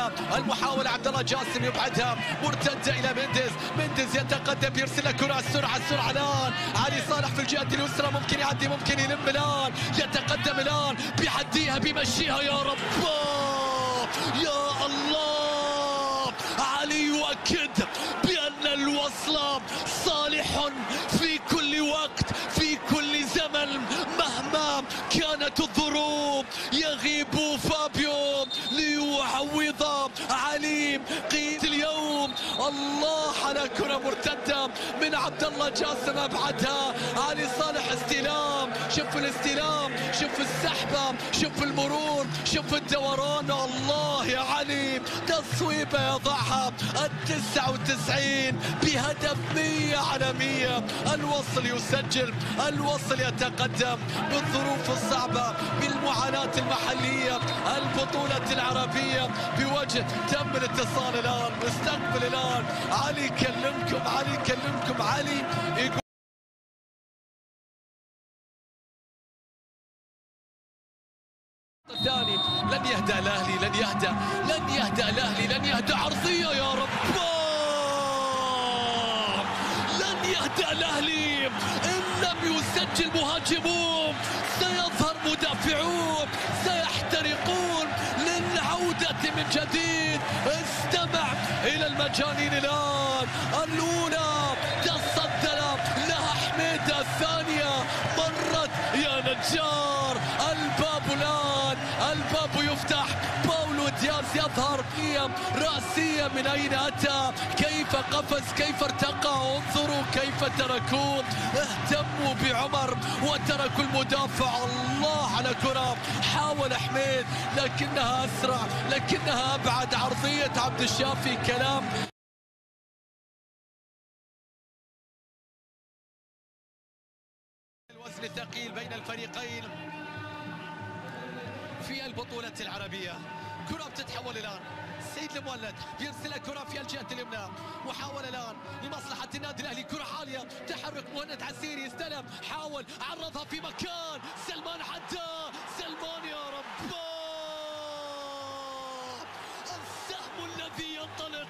اليمنى، المحاولة عبد الله جاسم يبعدها، مرتدة إلى مندز، مندز يتقدم يرسل كرة، السرعة السرعة الآن، علي صالح في الجهة اليسرى ممكن يعدي ممكن يلم الآن، يتقدم الآن بيعديها بيمشيها، يا رب يا الله. علي يؤكد بأن الوصل صالح في كل وقت في كل زمن مهما كانت الظروف. يغيب فابيو ليعوض علي قيمة اليوم. الله على كرة مرتدة من عبد الله جاسم، أبعدها علي صالح، استلام، شوف الاستلام، شوف السحبة، شوف المرور، شوف الدوران. الله يا علي، تصويبة يضعها 99 بهدف 100/100. الوصل يسجل، الوصل يتقدم بالظروف الصعبة، بالمعاناة المحلية، البطولة العربية بوجه. تم الاتصال الآن، مستقبل الآن، علي يكلمكم، علي يكلمكم، علي يقول الثاني. لن يهدأ الأهلي، لن يهدأ، لن يهدأ الأهلي، لن يهدأ. عرضية يا رب، لن يهدأ الأهلي. إن لم يسجل مهاجمون سيظهر مدافعون، سيحترقون للعودة من جديد. استمع إلى المجانين الآن. الأولى تصدى لها حميدة، الثانية مرت يا نجار. الباب الآن، الباب يفتح، باولو دياز يظهر رأسية، من أين أتى؟ كيف قفز؟ كيف ارتقى؟ انظروا كيف تركوه، اهتموا بعمر وتركوا المدافع. الله على كرة، حاول حميد لكنها أسرع، لكنها أبعد. عرضية عبد الشافي، كلام الوزن الثقيل بين الفريقين في البطولة العربية. كرة بتتحول الآن، سيد المولد يرسل كرة في الجهة اليمنى، محاولة الآن لمصلحة النادي الأهلي، كرة عالية، تحرك مهند عسيري، استلم، حاول، عرضها في مكان سلمان، عدى سلمان، يا رب. السهم الذي ينطلق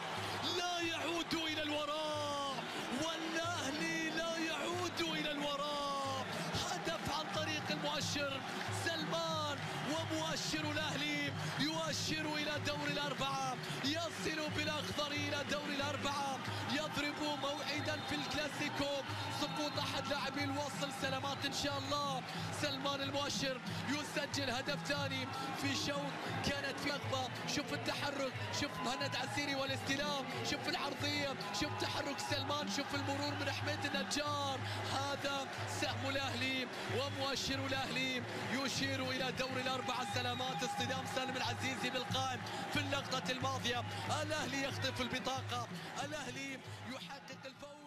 لا يعود إلى الوراء، والأهلي لا يعود إلى الوراء. هدف عن طريق المؤشر سلمان، ومؤشر الأهلي يؤشر إلى دور الأربعة، يصل بالأخضر إلى دور الأربعة، يضرب موعدا في الكلاسيكو. سقوط أحد لاعبي الوصل، سلامات إن شاء الله. سلمان المؤشر يسجل هدف ثاني في شوط كانت في رغبة. شوف التحرك، شوف مهند عسيري والاستلام، شوف العرضية، شوف تحرك سلمان، شوف المرور من حميد النجار. هذا سهم الأهلي ومؤشر الأهلي يشير إلى دور الأربعة. سلامات، اصطدام سالم العزيزي بالقائم في اللقطة الماضية. الأهلي يخطف البطاقة، الأهلي يحقق الفوز.